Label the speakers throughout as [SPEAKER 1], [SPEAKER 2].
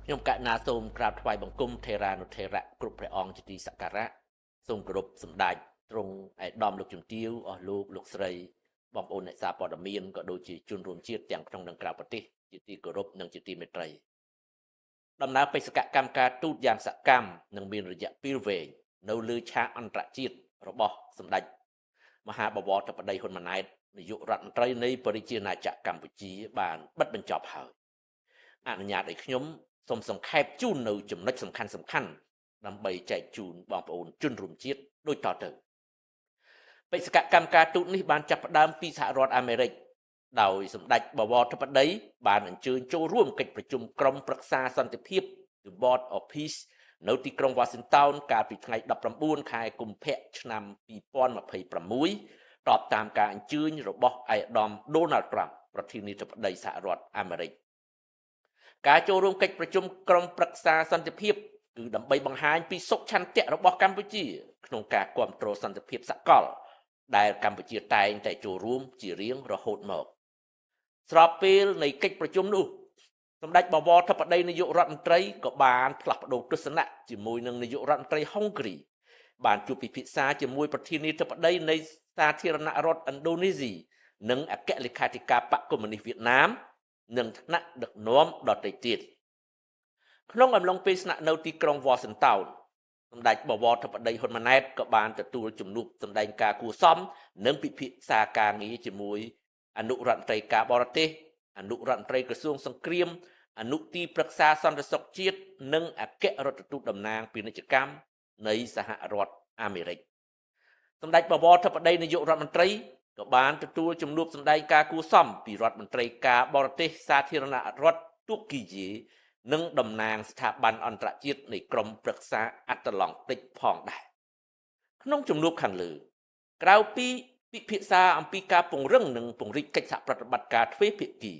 [SPEAKER 1] ខ្ញុំកណាសូមក្រាបថ្វាយបង្គំថេរានុថេរៈគ្រប់ព្រះអង្គជាទីសក្ការៈសូមគោរពសម្ដេចទ្រង់ឯកឧត្តមលោកជំទាវអស់លោកលោកស្រីបងប្អូនអ្នកសារព័ត៌មានក៏ដូចជាជនរួមជាតិទាំងក្នុងនិងក្រៅប្រទេសជាទីគោរពនិងជាទីមេត្រីដំណើរបេសកកម្មការទូតយ៉ាងសកម្មនិងមានរយៈពេលវែងនៅលើឆាកអន្តរជាតិរបស់សម្ដេចមហាបវរធិបតីហ៊ុនម៉ាណែតនាយករដ្ឋមន្ត្រីនៃប្រជាណាចក្រកម្ពុជាបានបិទបញ្ចប់ហើយអនុញ្ញាតឲ្យខ្ញុំសូមសង្ខេបជូននៅចំណុចសំខាន់សំខាន់ដើម្បីចែកជូនបងប្អូនជនរួមជាតិដូចតទៅបេសកកម្មការទូតនេះបានចាប់ផ្ដើមពីសហរដ្ឋអាមេរិកដោយសម្ដេចបវរធិបតីបានអញ្ជើញចូលរួមកិច្ចប្រជុំក្រុមប្រឹក្សាសន្តិភាព The Board of Peace នៅទីក្រុង Washington កាលពីថ្ងៃ19ខែកុម្ភៈឆ្នាំ2026តបតាមការអញ្ជើញរបស់ឯកឧត្តម Donald Trump ប្រធានាធិបតីសហរដ្ឋអាមេរិកការចូលរួមកិច្ចប្រជុំក្រុមប្រឹក្សាសន្តិភាពគឺដើម្បីបង្ហាញពីសុឆន្ទៈរបស់កម្ពុជាក្នុងការគ្រប់គ្រងសន្តិភាពសកលដែលកម្ពុជាតែងតែចូលរួមជារៀងរហូតមកស្របពេលនៃកិច្ចប្រជុំនោះសម្ដេចបវរធិបតីនាយករដ្ឋមន្ត្រីក៏បានផ្លាស់ប្ដូរទស្សនៈជាមួយនឹងនាយករដ្ឋមន្ត្រីហុងគ្រីបានជួបពិភាក្សាជាមួយប្រធានាធិបតីនៃសាធារណរដ្ឋឥណ្ឌូនេស៊ីនិងអគ្គលេខាធិការបកកុម្មុយនីសវៀតណាមនិងថ្នាក់ដឹកនាំដទៃទៀតក្នុងអំឡុងពេលស្នាក់នៅទីក្រុងវ៉ាស៊ីនតោនសម្ដេចបវរធិបតីហ៊ុនម៉ាណែតក៏បានទទួលជំនួបសម្ដែងការគួរសមនិងពិភាក្សាការងារជាមួយអនុរដ្ឋមន្ត្រីការបរទេសអនុរដ្ឋមន្ត្រីក្រសួងសង្គ្រាមអនុទីប្រឹក្សាសន្តិសុខជាតិនិងអគ្គរដ្ឋទូតតំណាងពាណិជ្ជកម្មនៃសហរដ្ឋអាមេរិកសម្ដេចបវរធិបតីនាយករដ្ឋមន្ត្រីក៏បានទទួលជំនួបសម្ដែងការគួរសមពីរដ្ឋមន្ត្រីការបរទេសសាធារណរដ្ឋទូគីយេនិងតំណាងស្ថាប័នអន្តរជាតិនៃក្រុមប្រឹក្សាអាត្លង់តិកផងដែរក្នុងជំនួបខាងលើក្រៅពីពិភាក្សាអំពីការពង្រឹងនិងពង្រីកកិច្ចសហប្រតិបត្តិការទ្វេភាគី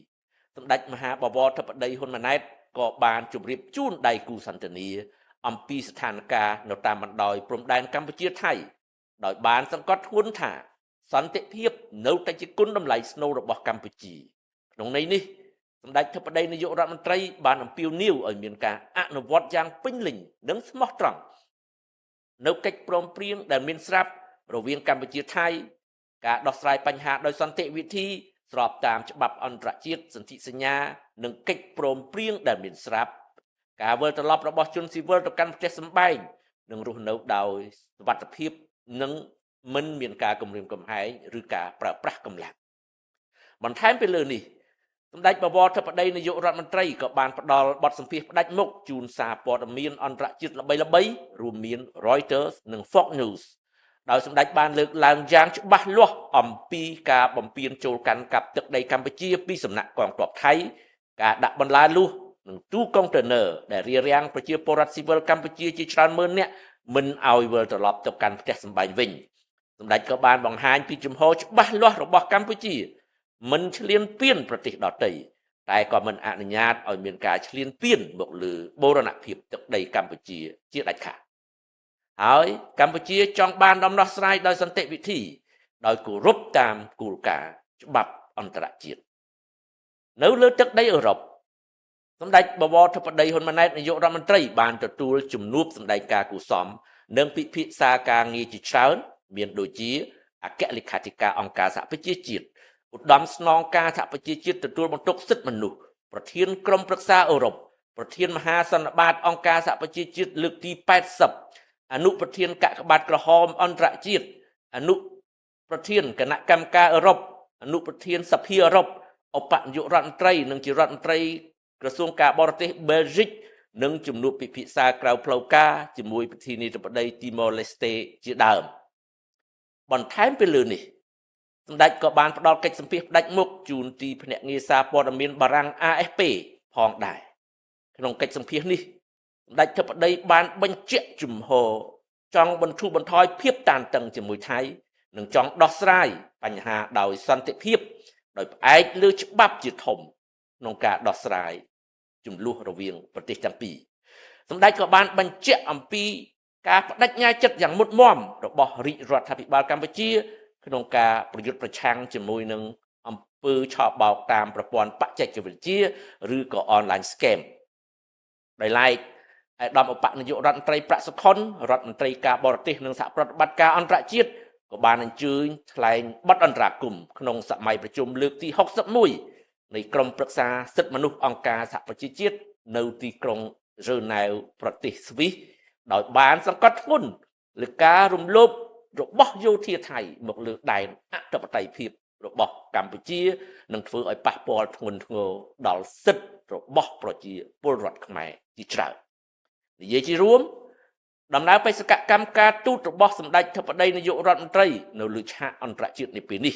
[SPEAKER 1] សម្ដេចមហាបវរធិបតីហ៊ុនម៉ាណែតក៏បានជម្រាបជូនដៃគូសន្ទនាអំពីស្ថានភាពនៅតាមបណ្ដោយព្រំដែនកម្ពុជាថៃដោយបានសង្កត់ធ្ងន់ថាសន្តិភាពនៅតែជាគុណតម្លៃស្នូលរបស់កម្ពុជាក្នុងន័យនេះសម្ដេចធិបតីនាយករដ្ឋមន្ត្រីបានអំពាវនាវឲ្យមានការអនុវត្តយ៉ាងពេញលេញនិងស្មោះត្រង់នៅកិច្ចព្រមព្រៀងដែលមានស្រាប់រវាងកម្ពុជាថៃការដោះស្រាយបញ្ហាដោយសន្តិវិធីស្របតាមច្បាប់អន្តរជាតិសន្ធិសញ្ញានិងកិច្ចព្រមព្រៀងដែលមានស្រាប់ការវិលត្រឡប់របស់ជនស៊ីវិលទៅកាន់ផ្ទះសម្បែងនិងរស់នៅដោយសុវត្ថិភាពនិងមិនមានការគំរាមកំហែងឬការប្រើប្រាស់កម្លាំងបន្ថែមពីលើនេះសម្ដេចបវរធិបតីនាយករដ្ឋមន្ត្រីក៏បានផ្ដល់បទសម្ភាសន៍ផ្ដាច់មុខជូនសារព័ត៌មានអន្តរជាតិល្បីៗរួមមាន Reuters និង Fox News ដោយសម្ដេចបានលើកឡើងយ៉ាងច្បាស់លាស់អំពីការបំពានចូលកាន់កាប់ទឹកដីកម្ពុជាពីសំណាក់កងទ័ពថៃការដាក់បន្លាលួសនិងទូកុងតឺន័រដែលរារាំងប្រជាពលរដ្ឋស៊ីវិលកម្ពុជាជាច្រើនម៉ឺននាក់មិនឲ្យវិលត្រឡប់ទៅកាន់ផ្ទះសម្បែងវិញសម្ដេចក៏បានបង្ហាញពីជំហរច្បាស់លាស់របស់កម្ពុជាមិនឈ្លានពានប្រទេសដទៃតែក៏មិនអនុញ្ញាតឲ្យមានការឈ្លានពានមកលើបូរណភាពទឹកដីកម្ពុជាជាដាច់ខាតហើយកម្ពុជាចង់បានដំណោះស្រាយដោយសន្តិវិធីដោយគោរពតាមគោលការណ៍ច្បាប់អន្តរជាតិនៅលើទឹកដីអឺរ៉ុបសម្ដេចបវរធិបតីហ៊ុនម៉ាណែតនាយករដ្ឋមន្ត្រីបានទទួលជំនួបសម្ដែងការគូសមនិងពិភាក្សាការងារជាច្រើនមានដូចជាអគ្គលេខាធិការអង្គការសហប្រជាជាតិឧត្តមស្នងការសហប្រជាជាតិទទួលបន្ទុកសិទ្ធិមនុស្សប្រធានក្រុមប្រឹក្សាអឺរ៉ុបប្រធានមហាសន្និបាតអង្គការសហប្រជាជាតិលើកទី80អនុប្រធានកាកបាទក្រហមអន្តរជាតិអនុប្រធានគណៈកម្មការអឺរ៉ុបអនុប្រធានសភាអឺរ៉ុបឧបនាយករដ្ឋមន្ត្រីនិងជារដ្ឋមន្ត្រីក្រសួងការបរទេសបែលហ្សិកនិងជំនួបពិភាក្សាក្រៅផ្លូវការជាមួយប្រធានាធិបតីទីម៉ូឡេស្តេជាដើមបន្ថែមពីលើនេះសម្ដេចក៏បានផ្ដល់កិច្ចសម្ភាសផ្ដាច់មុខជូនទីភ្នាក់ងារសារព័ត៌មានបារាំង AFP ផងដែរក្នុងកិច្ចសម្ភាសនេះសម្ដេចធិបតីបានបញ្ជាក់ជំហរចង់បន្ធូរបន្ថយភាពតានតឹងជាមួយថៃនិងចង់ដោះស្រាយបញ្ហាដោយសន្តិភាពដោយផ្អែកលើច្បាប់ជាធំក្នុងការដោះស្រាយចំនួនរវាងប្រទេសទាំងពីរសម្ដេចក៏បានបញ្ជាក់អំពីការបដិញ្ញាចិត្តយ៉ាងមុតមមរបស់រាជរដ្ឋាភិបាលកម្ពុជាក្នុងការប្រយុទ្ធប្រឆាំងជាមួយនឹងអំពើឆបោកតាមប្រព័ន្ធបច្ចេកវិទ្យាឬក៏ online scam។ ដោយឡែកឯកឧត្តមឧបនាយករដ្ឋមន្ត្រីប្រាក់សុខុនរដ្ឋមន្ត្រីការបរទេសនិងសហប្រតិបត្តិការអន្តរជាតិក៏បានអញ្ជើញថ្លែងបទអន្តរាគមន៍ក្នុងសម័យប្រជុំលើកទី61នៃក្រុមប្រឹក្សាសិទ្ធិមនុស្សអង្គការសហប្រជាជាតិនៅទីក្រុងហ្សឺណែវប្រទេសស្វីសដោយបានសង្កត់ធ្ងន់លើការរំលោភរបស់យោធាថៃមកលើដែនអធិបតេយ្យភាពរបស់កម្ពុជានិងធ្វើឲ្យប៉ះពាល់ធ្ងន់ធ្ងរដល់សិទ្ធិរបស់ប្រជាពលរដ្ឋខ្មែរជាច្រើននិយាយជារួមដំណើរបេសកកម្មការទូតរបស់សម្ដេចធិបតីនាយករដ្ឋមន្ត្រីនៅលើឆាកអន្តរជាតិនេះពេលនេះ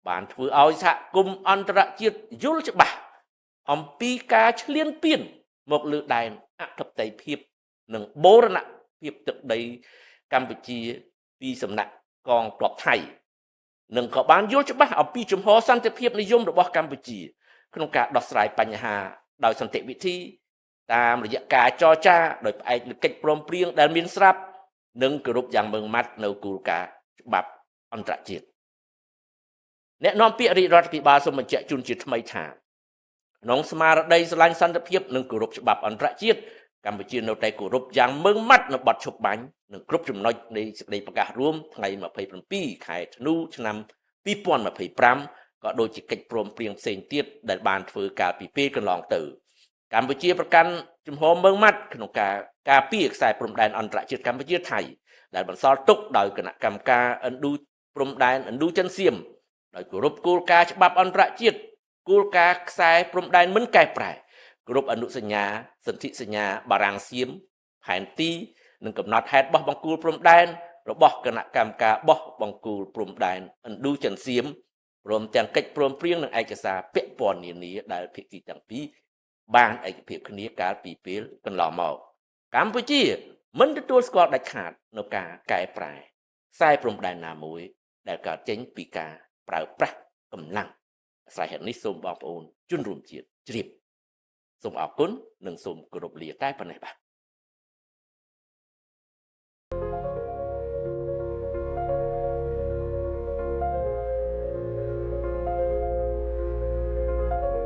[SPEAKER 1] បានធ្វើឲ្យសហគមន៍អន្តរជាតិយល់ច្បាស់អំពីការឈ្លានពានមកលើដែនអធិបតេយ្យភាពនិងបូរណភាពទឹកដីកម្ពុជាពីសំណាក់កងទ័ពថៃនិងក៏បានយល់ច្បាស់អំពីជំហរសន្តិភាពនិយមរបស់កម្ពុជាក្នុងការដោះស្រាយបញ្ហាដោយសន្តិវិធីតាមរយៈការចរចាដោយផ្អែកលើកិច្ចព្រមព្រៀងដែលមានស្រាប់និងគោរពយ៉ាងម៉ឺងម៉ាត់នៅគោលការណ៍ច្បាប់អន្តរជាតិអ្នកនាំពាក្យរាជរដ្ឋាភិបាលសូមបញ្ជាក់ជូនជាថ្មីថាក្នុងស្មារតីស្រឡាញ់សន្តិភាពនិងគោរពច្បាប់អន្តរជាតិកម្ពុជានៅតែគោរពយ៉ាងម៉ឺងម៉ាត់នៅបទឈប់បាញ់និងគ្រប់ចំណុចនៃសេចក្តីប្រកាសរួមថ្ងៃ27ខែធ្នូឆ្នាំ2025ក៏ដូចជាកិច្ចព្រមព្រៀងផ្សេងទៀតដែលបានធ្វើកាលពីពេលកន្លងទៅកម្ពុជាប្រកាន់ជំហរម៉ឺងម៉ាត់ក្នុងការការពារខ្សែព្រំដែនអន្តរជាតិកម្ពុជាថៃដែលបន្សល់ទុកដោយគណៈកម្មការឥណ្ឌូព្រំដែនឥណ្ឌូចិនសៀមដោយគោរពគោលការណ៍ច្បាប់អន្តរជាតិគោលការណ៍ខ្សែព្រំដែនមិនកែប្រែគោរពអនុសញ្ញាសន្ធិសញ្ញាបារាំងសៀមផែនទីនិងកំណត់ហេតុបោះបង្គោលព្រំដែនរបស់គណៈកម្មការបោះបង្គោលព្រំដែនឥណ្ឌូចិនសៀមព្រមទាំងកិច្ចព្រមព្រៀងនិងឯកសារពាក់ព័ន្ធនានាដែលភាគីទាំងពីរបានឯកភាពគ្នាកាលពីពេលកន្លងមកកម្ពុជាមិនទទួលស្គាល់ដាច់ខាតនៅការកែប្រែខ្សែព្រំដែនណាមួយដែលកើតចេញពីការប្រើប្រាស់កម្លាំងអាស្រ័យហេតុនេះសូមបងប្អូនជនរួមជាតិជ្រាបសូមអរគុណនិងសូមគោរពលាតែប៉ុណ្ណេះបាទ។